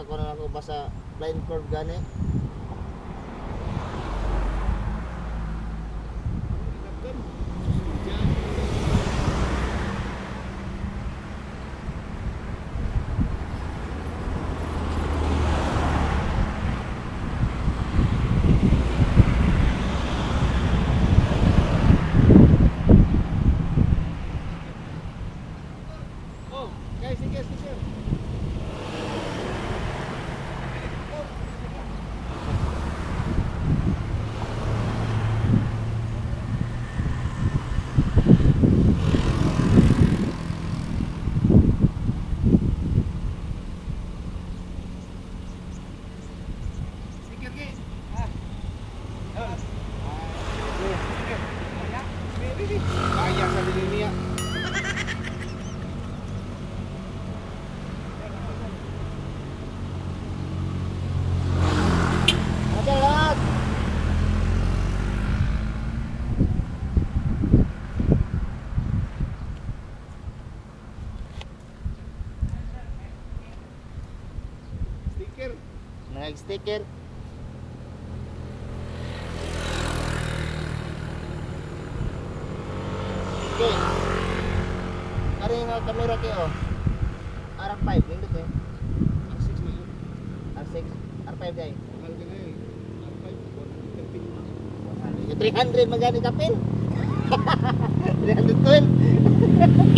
Makakuha na ako basta blind curve gani. Oh, guys, sige, sige. Sticker, ke? Ah. Kaya sa linya. Ada lahat. Sticker. Nag-sticker. Okay. Ano yung camera kayo? R5, nindot eh. R6 na yun. R6, R5 day. Mahal ka na eh. R5, 113. 300 magani kapil. 312.